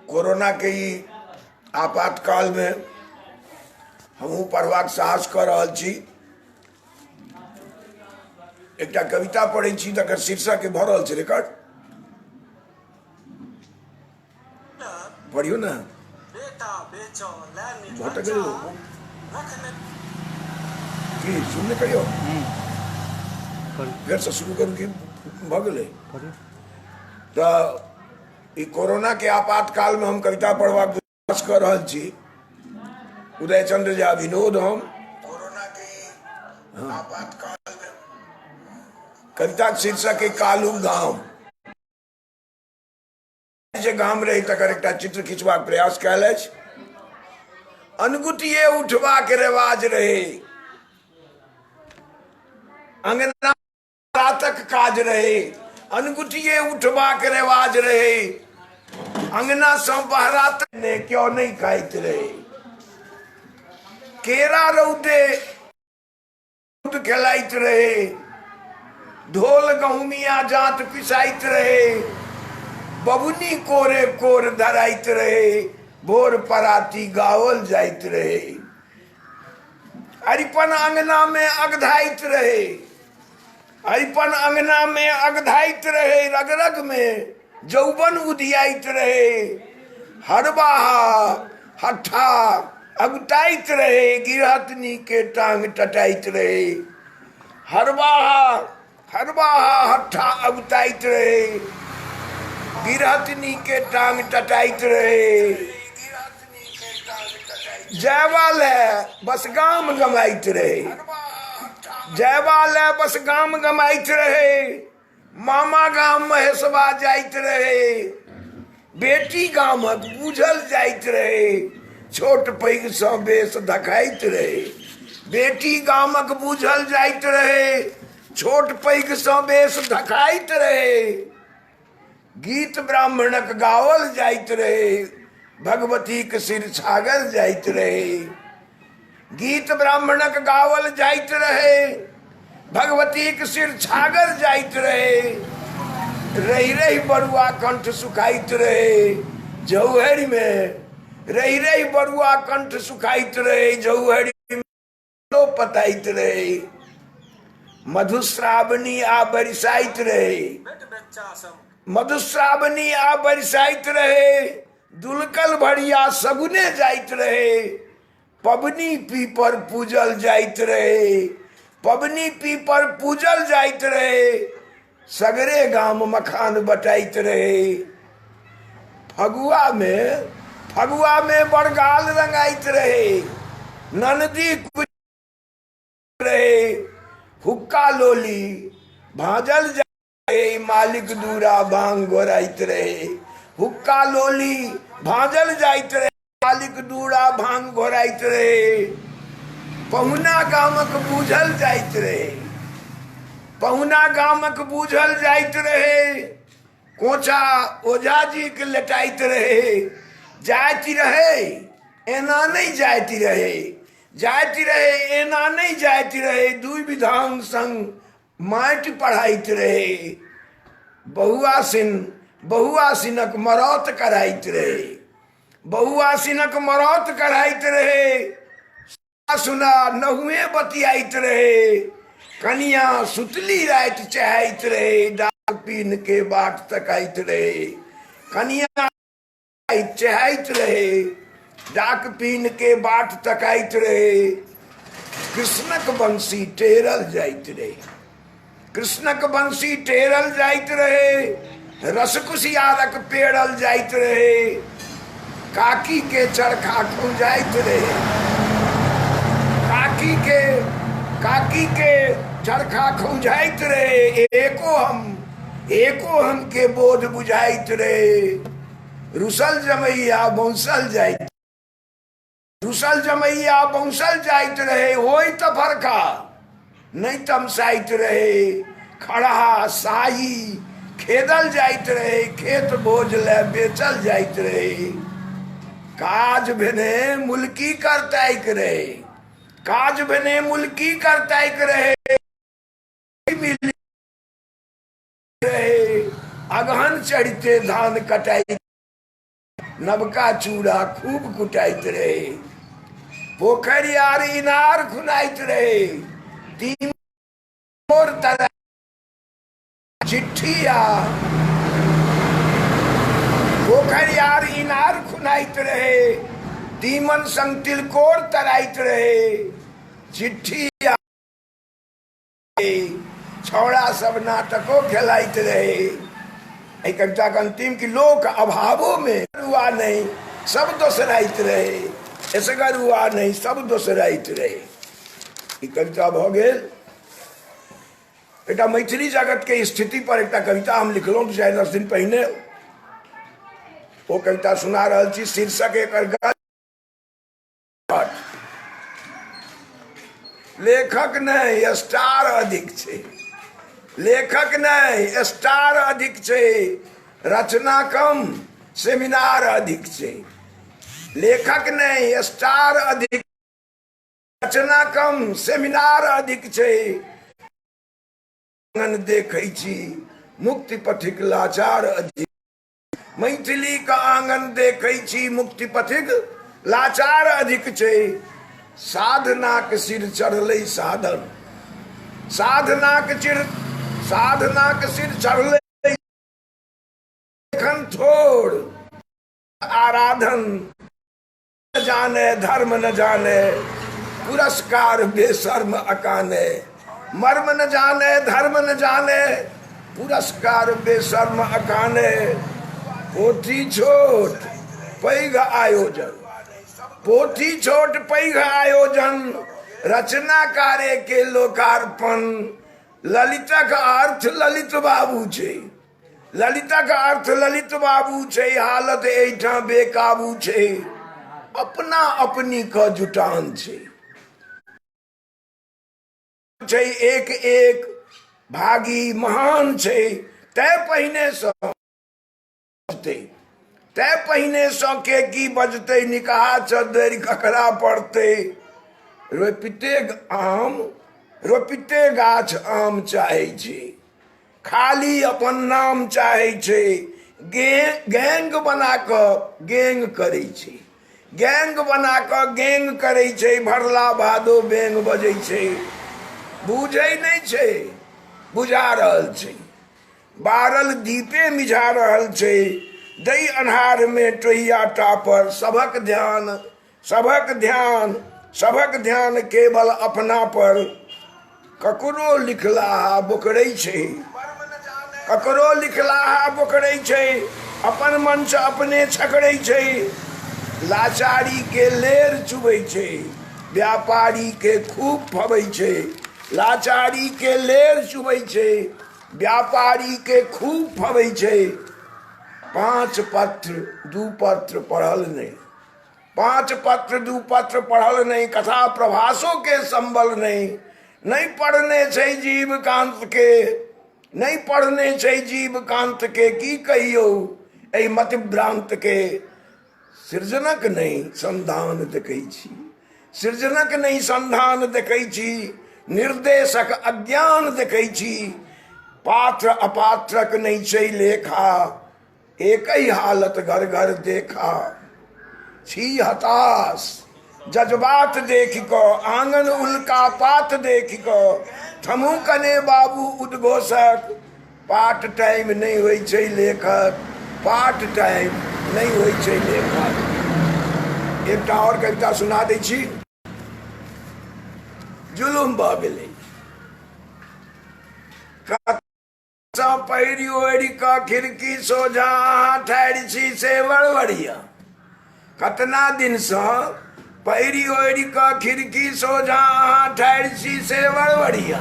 कोरोनाके ई आपातकालमे हमहूँ पढ़बाक साहस कऽ रहल छी। एकटा कविता पढ़ै छी तकर शीर्षक भऽ रहल छै रिकॉर्ड, पढ़ियौ ने। भऽ तऽ गेलै की सुनने करियौ, फेरसँ शुरू करू की भऽ गेलै? तऽ ई कोरोनाके आपातकालमे हम कविता पढ़बाक प्रयास कऽ रहल छी। उदय चंद्र झा विनोद हम कोरोनाके आपातकालमे कविताक शीर्षक है कालू गाम। जे गाम रही तकर एकटा चित्र खिंचबाक प्रयास कयल अछि। अनगुटिये उठबाक रिवाज रहे, अंगना रातक काज रहे, अनगुटिये उठबाक रिवाज रहे, अंगना सँ बहरात ने क्यों नहीं खाइत रहे, केरा रौदे खेलाइत रहे, ढोल गहुमिया जात पिसाइत रहे, बबुनी कोरे कोर धराइत रहे, भोर पराती गाओल जाइत रहे, अरिपन अंगना में अगधाइत रहे, अरिपन अंगना में अगधाइत रहे, रग रग में जौबन उदियाइत रहे, हरबाहा हट्ठा अगुताइत रहे, गिरहतनी के टांग टटाइत रहे, हरबाहा हरबाहा हट्ठा अगुताइत रहे, गिरहतनी के टांग टटाइत रहे, जयवा ले बस गाम गमाइत रहे, जयवा ले बस गाम गमाइत रहे, मामा गाम महेशवा जाइत रहे, बेटी गामक बूझल जाइत रहे, छोट पैघ सँ बेस धखाइत रहे, बेटी गामक बूझल जाइत रहे, छोट पैघ सँ बेस धखाइत रहे, गीत ब्राह्मणक गाओल जाइत रहे, भगवतीक सिर छागल जाइत रहे, गीत ब्राह्मणक गाओल जाइत रहे, भगवतीक सिर छागल जाइत रहे, रहि रहि बरुआ कंठ सुखाइत रहे जौहरी में, रहि रहि बरुआ कंठ सुखाइत रहे जौहरी में पताइत रहे, मधुश्रावणी आ बरसाइत रहे, मधुश्रावणी आ बरसाइत रहे, दुलकल भरिया सगुने जाइत रहे, पबनी पीपर पूजल जाइत रहे, पबनी पीपर पूजल जाइत रहे, सगरे गाम मखान बटाइत रहे, फगुआ में फगुआ में बड़गाल रंगाइत रहे, ननदी रहे, हुक्का लोली भाजल रहे, मालिक दूरा भांग गोराइत रहे, हुक्का लोली भाजल जाइत रहे, मालिक दूरा भांग घोराइत रहे, पहुना गामक बूझल जाइत रहे, पहुना गामक बूझल जाइत रहे, कोचा ओझाजी के लेटाइत रहे, जाति रहे एना नहीं जाति रहे, जाति रहे एना नहीं जाति रहे, दुई विधान संग माटि पढ़ाइत रहे, बहुआसिन बहुआसिनक मरौत कराइत रहे, बहुआसिनक मरौत कराइत रहे, सुना नहुए बतियाइत रहे, कनिया सुतली राति चाहैत रहे, डाक पीन के बाट तकाइत रहे, कनिया चहाइत रहे, डाक पीन के बाट तकाइत रहे, कृष्णक बंसी टेरल जाइत रहे, कृष्णक बंसी टेरल जाइत रहे, रस कुशियारक पेड़ल जाइत रहे, काकी के चरखा खौंजाइत रहे, काकी के काकी के चरखा खौंझाइत रहे, एको हम के बोध बुझाइत रहे, रुसल जमैया बौंसल जाइत, रुसल जमैया बौंसल जाइत रहे, होय तऽ फरका नहि तमसाइत रहे, खड़हा साही खेदल जाइत रहे, खेत बोझ ले बेचल जाइत रहे, काज भेने मुल्की करताइक रहे, काज भेने मुल्की करताइक रहे, मिली रहे, अगहन चढ़िते धान कटाई, नवका चूड़ा खूब कुटाइत रहे। पोखरि आर इनार खुनाइत रहे, तीमोर तर चिट्ठी आ पोखरि आर इनार खुनाइत रहे, तीमन संग तिलकोर तराइत रहे। चिट्ठी आ छौड़ा सब नाटको खेलाइत रहे। एहि कविताके अंतिम कि लोक अभावोमे रुआ नहि सब दोसराइत रहे, एसगरुआ नहि सब दोसराइत रहे। ई कविता भऽ गेल। एकटा मैथिली जगतके स्थिति पर एकटा कविता हम लिखलहुँ 4-10 दिन पहिने, ओ कविता सुना रहल छी। शीर्षक एकर लेखक नहि स्टार अधिक छै, लेखक नहि स्टार अधिक छै, रचना कम सेमिनार अधिक छै। लेखक नहि स्टार अधिक, रचना कम सेमिनार अधिक छै। देखै छी मुक्ति पथिक लाचार अधिक, मैथिली का आंगन देखै छी मुक्ति पथिक लाचार अधिक छै। साधनाक सिर चढ़लै साधन, साधनाक चिर साधनाक सिर चढ़लै एखन थोड़ आराधन जाने धर्म न जाने पुरस्कार बेशर्म अकाने, मर्म न जाने धर्म न जाने पुरस्कार बेशर्म अकाने। पोथी छोट पैघ आयोजन, पोथी छोट पैघ आयोजन, रचनाकारे के लोकार्पण। ललितक अर्थ ललित बाबू छै, ललितक अर्थ ललित बाबू छै, हालत एहिठाम बेकाबू छै। अपना अपनी क जुटान छै, छै एक एक भागी महान छै। तै पहिने सँ बजतै, तै पहिने सँ के की बजतै, निकाह चद्दरि ककरा पड़तै। रोपिते आम, रोपिते गाछ आम चाहै छै, खाली अपन नाम चाहै छै। गैंग बना कऽ गैंग करै छै, गैंग बना कऽ गैंग करै छै, भरला भादो बेंग बजै छै। बुझै नहि छै, बुझा रहल छै, बारल दीपे मिझा रहल छै। दै अन्हारमे टोहिया टापर, सभक ध्यान, सभक ध्यान, सभक ध्यान केवल अपना पर। ककरो लिखलाहा बोकरै छै, ककरो लिखलाहा बोकरै छै, अपन मंच अपने छकरै छै। लाचारी के लेर चुबै छै, व्यापारी के खूब फबै छै। लाचारी के लेर चुबै छै, व्यापारी के खूब फबै छै। 5 पत्र 2 पत्र पढ़ल नहि, 5 पत्र 2 पत्र पढ़ल नहि, कथा प्रभासो के संबल नहि। नहि पढ़ने छै जीवकांत के, नहि पढ़ने छै जीवकांत के, की कहियौ एहि मतिभ्रांत के। सृजनक नहि संधान देखै छी, सृजनक नहि संधान देखै छी, निर्देशक अज्ञान देखै छी। पात्र अपात्रक नहि छै लेखा, एक ही हालत घर घर देखा। छी हताश जज्बात देख कऽ, आंगन उल्का पात देख कऽ। थमू कने बाबू उद्घोषक, पार्ट टाइम नहि होइ छै लेखक, पार्ट टाइम नहि होइ छै लेखक। एकटा आओर कविता सुना दै छी। जुलुम भऽ गेलै। सँ पहिरि ओढ़ि कऽ खिड़की सोझा अहाँ ठाढ़ि छी से बड़बढ़िया। कतना दिनसँ पहिरि ओढ़ि कऽ खिड़की सोझा अहाँ ठाढ़ि छी से बड़बढ़िया।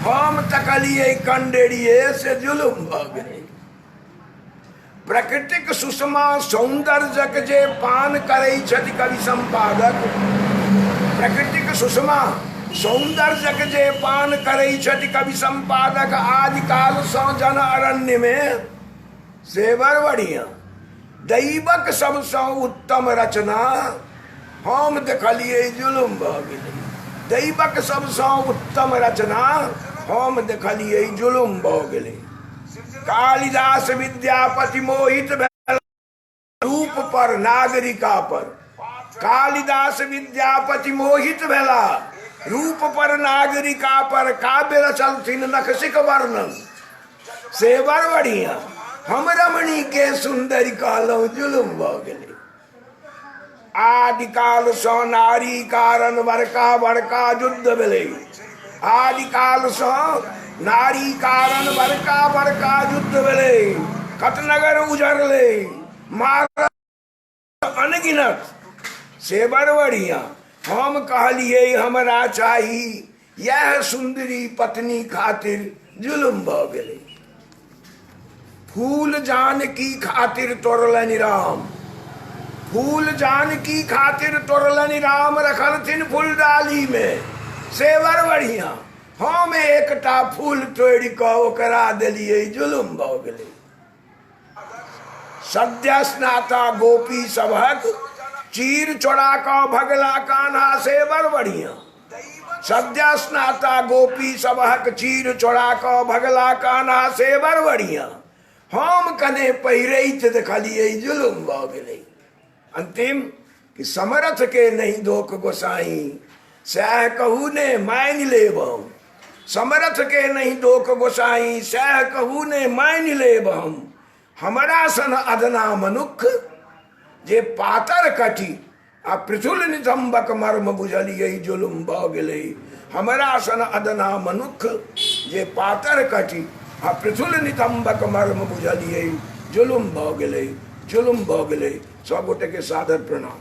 हम तकलियै कंडेरिये से जुलुम भऽ गेलै। प्रकृतिक सुषमा सौन्दर्यक जे पान करै छथि कवि सम्पादक, प्रकृतिक सुषमा सौन्दर्यक जे पान करै छथि कवि सम्पादक, आदिकालसँ जन अरण्यमे से बड़ बढ़िया। दैवक सबसँ उत्तम रचना हम देखलियै जुलुम भऽ गेलै। दैवक सबसँ उत्तम रचना हम देखलियै जुलुम भऽ गेलै। कालिदास विद्यापति मोहित भेल रूप पर नागरिका पर। कालिदास विद्यापति मोहित भेला रूप पर नागरिका पर, काव्य रचलथिन नखशिक वर्णन से बड़ बढ़िया। हम रमणी के सुंदरी कहलहुँ, जुलुम भऽ गेलै। आदिकालसँ नारी कारण बड़का बड़का युद्ध भेलै। आदिकालसँ नारी कारण बड़का बड़का युद्ध भेलै, कतनगर उजरलै, मार अनगिनत से बड़ बढ़िया। हम कहलियै हमरा चाही इएह सुन्दरी पत्नी खातिर, जुलुम भऽ गेलै। फूल जानकी खातिर तोड़लनि राम, फूल जानकी खातिर तोड़लनि राम, रखलथिन फूल डाली में से बड़ बढ़िया। हम एकटा फूल तोड़ि कऽ ओकरा देलियै, जुलुम भऽ गेलै। सद्य स्नाता गोपी सबहक चीर चोरा कऽ भगला कान्हा से बड़ बढ़िया। सद्य स्नाता गोपी सबहक चीर चोरा कऽ भगला कान्हा से बड़ बढ़िया। हम कने पहिरैत देखलियै, जुलुम भऽ गेलै। अंतिम कि समरथ के नहीं दोख गोसाई, सएह कहू ने मानि लेब हम। समरथ के नहीं दोख गोसाई, सएह कहू ने मानि लेब हम। हमरा सन अदना मनुख जे पातर कटी आ पृथुल नितम्बक मर्म बुझलियै, जुलुम भऽ गेलै। हमरा सन अदना मनुख जे पातर कटी आ पृथुल नितम्बक मर्म बुझलियै, जुलुम भऽ गेलै, जुलुम भऽ गेलै। सब गोटेके सादर प्रणाम।